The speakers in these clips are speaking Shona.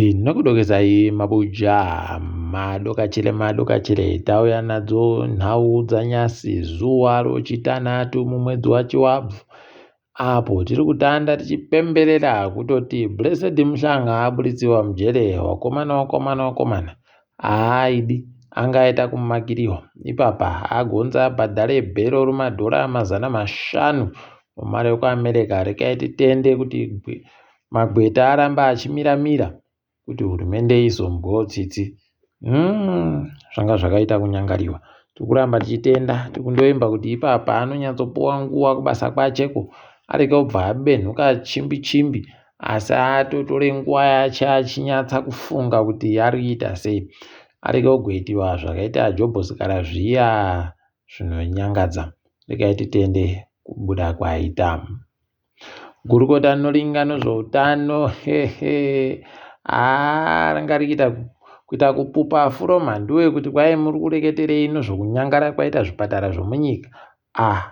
Tinokudokezai mabuja madokachire madokachire tauya nadzo nhau dzanyasi zuva rochitanhatu mumwedzi wachiwabvu apo tiri kutanda tichipemberera kutoti Blessed Mhlanga aburitsiwa mujere wakomana wakomana wakomana haaidi anga aita kumakiriwa ipapa agonza abhadhare bhero remadhora 500 mumari yekuAmerica rekai titende kuti magweta aramba achimira mira kuti hurumende izombwawo tsitsi zvanga zvakaita kunyangariwa tikuramba tichitenda tikundoimba kuti ipapa anonyatsopuwa nguva kubasa kwacheko arege kubva abenhuka chimbi chimbi asi atotore nguva yache achinyatsa kufunga kuti ari kuita sei arege kugoitiwa zvakaita Jobho Sikhala zviya zvinonyangadza regai titende kubuda kwaita. Gurukota rinoringa nezveutano hehe haa ranga richiita kuita kupupa furo mhanduwe kuti kwai muri kureketerei nezvekunyangara kwaita zvipatara zvemunyika ah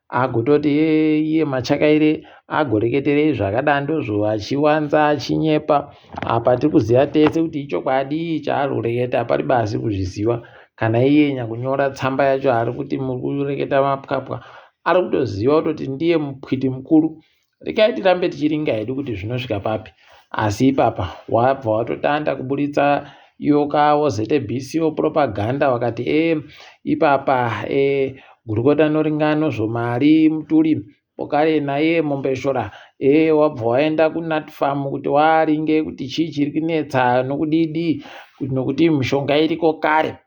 agototi iye machakaire agoreketerei zvakadandozvo achiwanza achinyepa apa tiri kuziva tese kuti ichokwadi chaari kureketa pari basi kuzviziva kana iye nyakunyora tsamba yacho ari kuti muri kureketa mapwapwa ari kutoziva kutoti ndiye mupwiti mukuru regai tirambe tichiringa hedu kuti zvinosvika papi asi ipapa wabva watotanda kuburitsa yoka woZBC propaganda wakati e ipapa e gurukota noringano zvomari mutuli pokare naye mombeshora e wabva waenda kuNatPharm kuti waringe kuti chii chiri kunetsa nokudidi nokuti mishonga iriko kare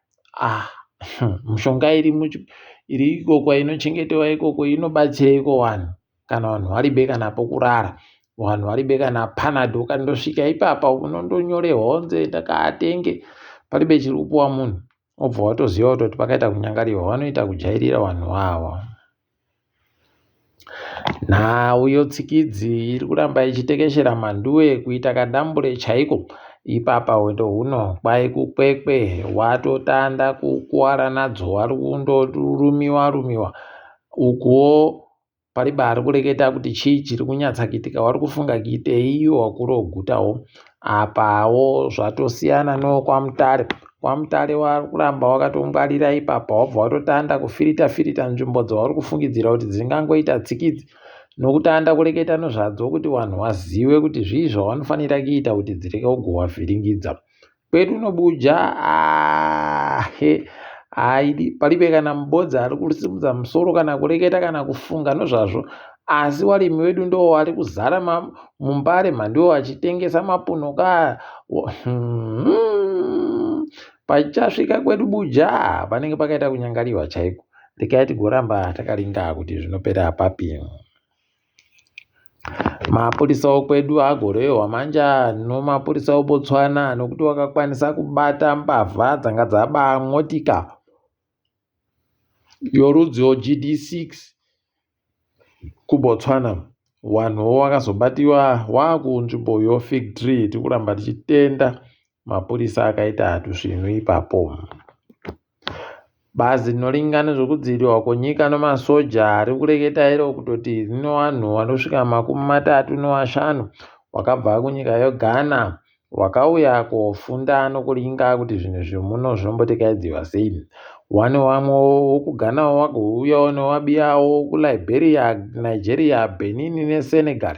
ah mishonga iri iri ikoko inochengetewa ikoko inobatsireiko vanhu kana vanhu varibe kana pokurara vanhu varibe kana panado ukandosvika ipapa unondonyorerwa wonzi enda kaatenge paribe chiri kupuwa munhu wobva watoziva kutoti pakaita kunyangariwa vanoita kujairira vanhu vava. Nhau yotsikidzi iri kuramba ichitekeshera mhanduwe kuita kadambure chaiko. Ipapa hwendo huno kwai kuKwekwe watotanda kukuwara nadzo wari kundorumiwa rumiwa. Ukuwo paribe ari kureketa kuti chii chiri kunyatsa kuitika wari kufunga kuitei iwo wakuru ogutawo. Apawo zvatosiyana nokwamutare kwamutare wari kuramba wakatongwarira ipapa wabva watotanda kufirita firita nzvimbo dzauri kufungidzira kuti dzingangoita tsikidzi nokutanda kureketa nezvadzo kuti vanhu vazive kuti zvii zvavanofanira kuita kuti dzirege kugovavhiringidza kwedu unobuja ahe haidi paribe kana mubodzi ari kusimudza musoro kana kureketa kana kufunga nezvazvo asi warimi wedu ndo wari kuzara mumbare mhandiwo vachitengesa mapunoka pachasvika kwedu buja panenge pakaita kunyangariwa chaiko regai tigoramba takaringa kuti zvinopera papi. Mapurisa okwedu agorehwa manja nomapurisa oBotswana nokuti wakakwanisa kubata mbavha dzanga dzaba motika yorudzi GD6 kuBotswana. Wanhuwo wakazobatiwa wakunzvimbo yoFig Tree. Tikuramba tichitenda mapurisa akaita tusvinu ipapo. Bazi rinoringa nezvekudzivirirwa kwenyika nemasoja riri kureketa iro kutoti rine vanhu vanosvika 35 vakabva kunyika yeGhana vakauya kofunda nokuringa kuti zvinhu zvemuno zvinombotekaidziwa sei. Wane vamwewo vokuGhanawo vagouyawo nevabiyawo kuLiberia, Nigeria, Benin neSenegal.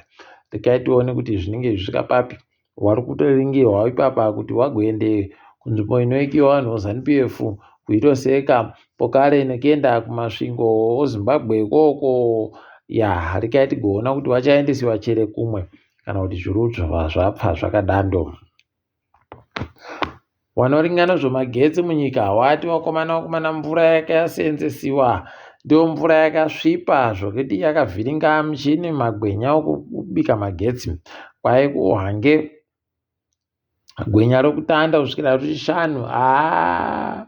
Regai tione kuti zvinenge zvichisvika papi. Wari kutoringirwa ipapa kuti wagoende kunzvimbo inoikiwa vanhu veZanu PF kuitoseka pokare nekuenda kuMasvingo oZimbabwe ikoko ya regai tigoona kuti vachaendesiwa chere kumwe kana kuti zviru zvapfa zvakadando. Wanoringa nezvemagetsi munyika wati vakomana vakomana mvura yakaseenzesiwa ndiyo mvura yakasvipa zvokuti yakavhiringa michini magwenya okubika magetsi kwai kuhange gwenya rokutanda kusvikira ruchishanu haa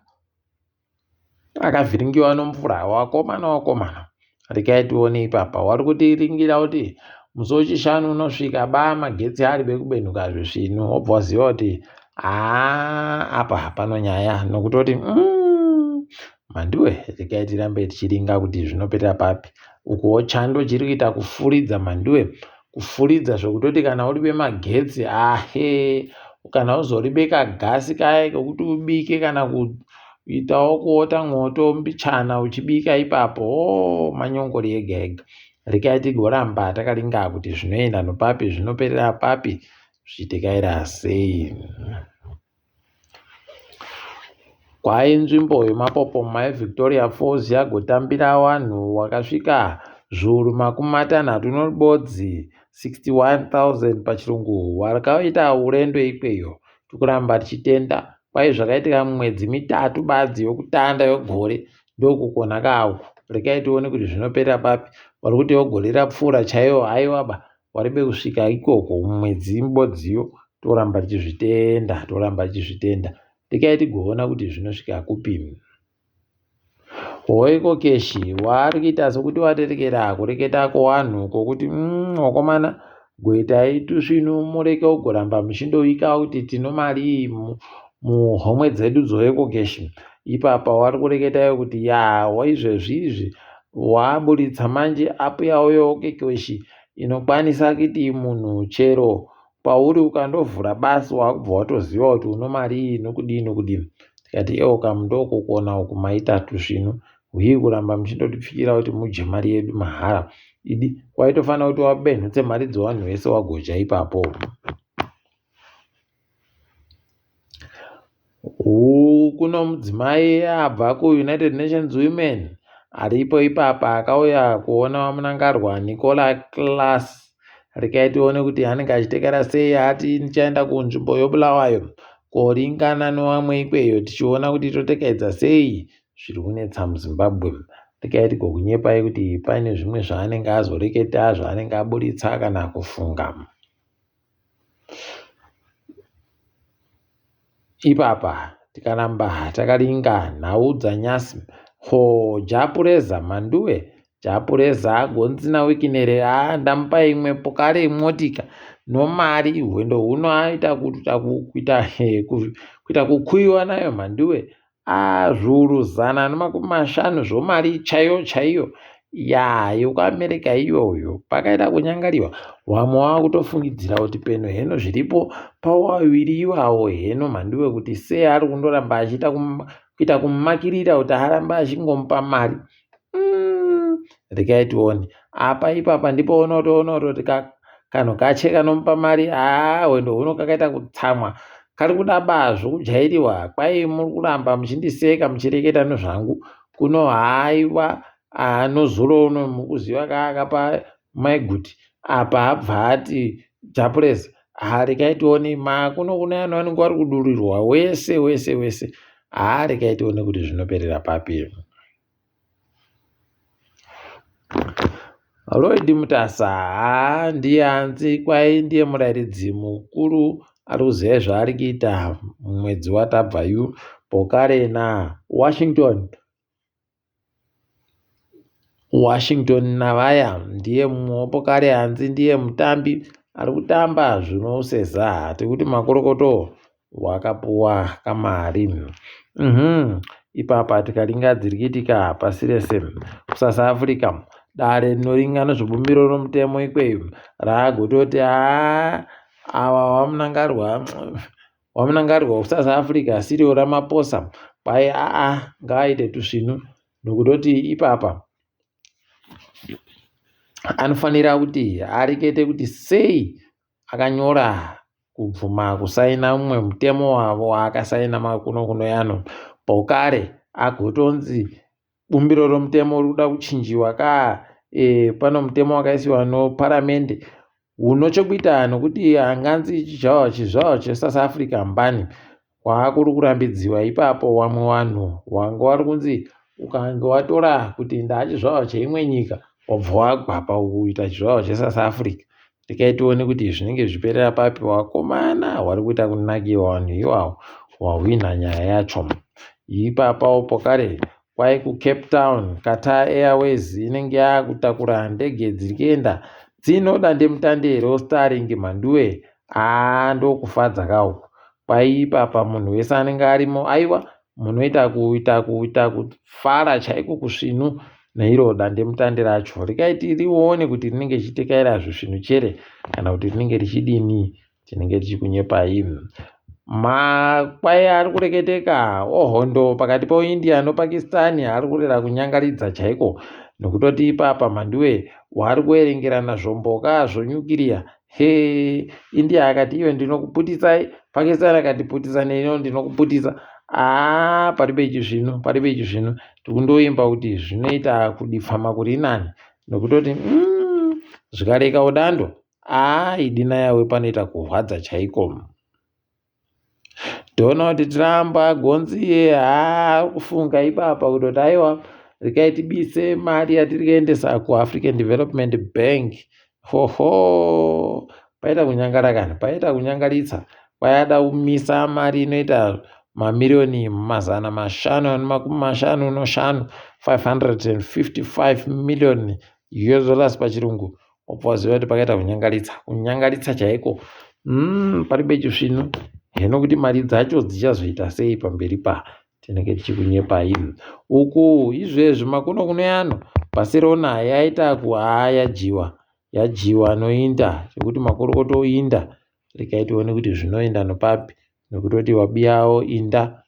akavhiringiwa nomvura wakomana wakomana regai tione ipapa wari kutiringira kuti musi wechishanu unosvika ba magetsi ari bekubenuka zvisvinu wobva waziva kuti haa apa hapano nyaya nokutoti mhanduwe regai tirambe tichiringa kuti zvinopera papi ukuwo chando chiri kuita kufuridza mhanduwe kufuridza zvekutoti kana uri vemagetsi ahe. Kana uzoribeka gasi kaya kekuti ubike kana kuitawo kuota mwoto mbichana uchibika ipapo hoo manyongori ega ega. Rekai tigoramba takaringa kuti zvinoenda nopapi zvinoperera papi zvichitekaira sei. Kwai nzvimbo yemapopoma yeVictoria Falls yagotambira vanhu vakasvika zviuru makumi matanhatu nebodzi 61,000 pachirungu vakaita urendo ikweyo. Tikuramba tichitenda kwai zvakaitika mumwedzi mitatu badzi yokutanda yegore ndokukona kauku. Rekai tione kuti zvinoperera papi. Vari kuti yegore rapfuura chaiyo haiwaba waribe kusvika ikoko mumwedzi bodziyo toramba tichizvitenda toramba tichizvitenda rekai tigoona kuti zvinosvika kupi hoiko keshi waari kuita sokuti waterekera kureketa kwowanhu kwokuti mm, wakomana goitai tusvinu mureke ugoramba muchindoika kuti tino mari muhomwe dzedu dzoekokeshi ipapa wari kureketayo kuti ya waizvezvi izvi waburitsa manje apu yawo yeokekeshi inokwanisa kuti munhu chero pauri ukandovhura basi wakubva watoziva kuti uno marii nokudii nokudii tikati eoka ndokukona uku maita tusvinu huye kuramba muchindotipfikira kuti mudye mari yedu mahara idi waitofanira kuti wabenhutse mari dzevanhu vese wagoja ipapo Kuno mudzimai abva kuUnited Nations Women aripo ipapa akauya kuona VaMnangagwa Nicola Class. Regai tione kuti anenge achitekera sei ati ndichaenda kunzvimbo yoBulawayo koringana nevamwe ikweyo tichiona kuti totekaidza sei zviri kunetsa muZimbabwe. Regai tigokunyepai kuti paine zvimwe zvaanenge azoreketa zvaanenge aburitsa kana kufunga. Ipapa tikaramba takaringa nhau dzanyasi ko Japureza Mhanduwe Japureza agonzi naWikinere haa ndamupa imwe pokare motika nomari hwendo huno aita kuita kuita kukuyiwa nayo Mhanduwe Ah, zviuru 150 zvomari chaiyo chaiyo ya yekuAmerica iyoyo pakaita kunyangariwa vamwe vava kutofungidzira kuti peno heno zviripo pawaviri iwawo heno mhanduwe kuti sei ari kundoramba achiita kuita kumakirira kuti arambe achingomupa mari mm, regai tione apa ipapa ndipo unotoona kutoti kanhu kache kanomupa mari haa hwendo huno kakaita kutsamwa kari kuda bazvo kujairiwa kwai muri kuramba muchindiseka muchireketa nezvangu kuno haiwa anozuro uno mukuziva kaakapa maiguti apa abva ati japureza haa regai tione makuno kune vanhu vanenge vari kudurirwa wese wese wese haa regai tione kuti zvinoperera papi Lloyd Mutasa haa ndiye anzi kwai ndiye murairidzi mukuru ari kuziva zvaari kuita mumwedzi watabva yu pokare naWashington Washington Navaya ndiye mumwe wepokare anzi ndiye mutambi ari kutamba zvinoseza tikuti makorokoto wakapuwa kamari mm ipapa tikaringa dziri kuitika pasi rese kusouth africa dare rinoringa nezvebumbiro romutemo ikweyo raagototi haa ava vamunangarwa vamunangarwa kusouth africa siriwo ramaposa kwai aa ngaaite tusvinu nokutoti ipapa anofanira kuti arekete kuti sei akanyora kubvuma kusaina mumwe mutemo wavo waakasaina makuno kuno yano pokare agotonzi bumbiro romutemo riri kuda kuchinjiwa ka e, pano mutemo wakaisiwa noparamende uno chokuita nokuti anganzi chizvarwa chesouth africa mbani Kwaakuri kurambidziwa ipapo wamwe wanhu wange wari kunzi ukange watora kuti ndaachizvarwa cheimwe nyika wabva wagwapa kuita chizvarwa chesouth africa rekai tione kuti zvinenge zvichiperera papi wakomana wari kuita kunakirwa vanhu iwawo wahwinha nyaya yacho ipapawo pokare Kwai kuCape Town, Qatar Airways inenge yakutakura ndege dziri kuenda dzino dandemutande roStarlink Mhanduwe. Haa ndokufadza ka uku. Kwai ipapa munhu wese anenge arimo aiwa munoita kuita kuita kufara chaiko kusvinu neiro dandemutande racho. Rekai tirione kuti rinenge richitekaira zvisvinu chere kana kuti rinenge richidini. Tinenge tichikunyepai. Makwai ari kureketeka ohondo pakati poIndia noPakistan ari kurera kunyangaridza chaiko nokutoti ipapa mhanduwe wari kuerengerana zvomboka zvonyukiriya he India akati iyo ndinokuputisai Pakistan akati putisa neniwo ndinokuputisa haa paribe chizvino paribe chizvino tikundoimba kuti zvinoita kudipfama kuri nani nokutoti zvikareka udando haa idina yawe panoita kurwadza chaiko. Donald Trump agonzi iye haa kufunga ipapa kutoti aiwa regai tibise mari yatiri kuendesa kuAfrican Development Bank hoho paita kunyangara kani paita kunyangaritsa kwayada kumisa mari inoita mamiriyoni 555 555 million US dollars pachirungu wobva waziva kuti pakaita kunyangaritsa kunyangaritsa chaiko paribe chisvinu heno kuti mari dzacho dzichazoita sei pamberi pa tinenge tichikunyepai uku izvezvi makuno kuno yano Barcelona yaita kuhaa yadyiwa yadyiwa noinda zvekuti makorokoto oinda regai tione kuti zvinoenda nopapi nokutoti wabiyawo inda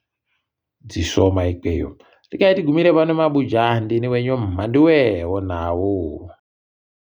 dzishoma ikweyo regai tigumire pano mabuja ndini wenyu mhanduwe onhawu.